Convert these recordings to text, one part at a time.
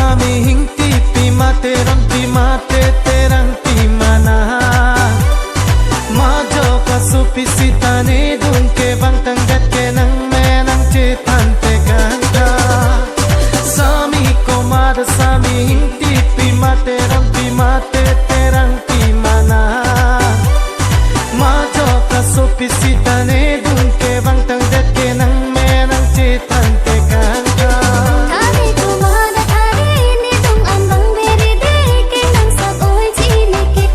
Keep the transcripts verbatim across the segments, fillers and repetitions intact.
Sami hingtipi mate rampi mate terangpi mana. Majok asopi sita nedun kevangtangdet ke nangmenang chethan tekangka. Sami komat sami hingtipi mate rampi mate terangpi mana. Majok asopi sita nedun kevangtangdet ke nangmenang chethan tekangka. Thari komat thari nedun ambang beri de ke nangsap oi chini ke.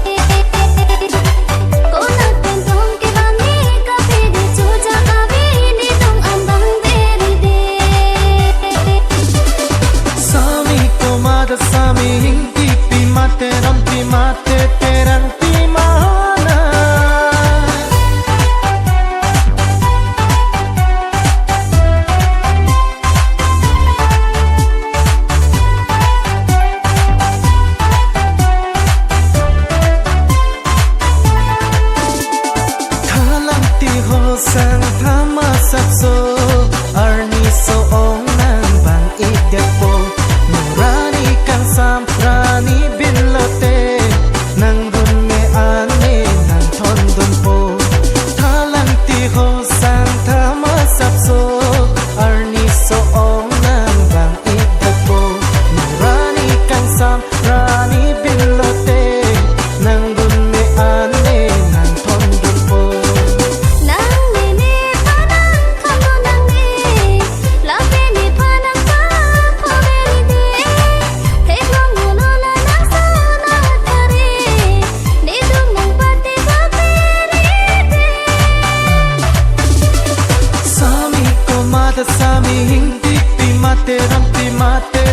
Konat pen tong kevang ne kape de chojak ave nedun ambang beri de. Sami komat sami hingtipi mate rampi mate terangpi mana. Thalang tiho sang thama sapso, arni so-ong nang bang-ik detpo. Norani kangsam rani bin lote, nang run me ane nang thondunpo. Thalang tiho sang thama sapso, arni so-ong nang bang-ik detpo. Norani kangsam rani bin lote, nang run me ane nang thondunpo. Nang mene panang kamo nang ne, lapen ne panang pa pho beri de. Theklong ulo la nang sana thare, nedun nang pate ba beri de. Sami komat sami hingtipi mate rampi mate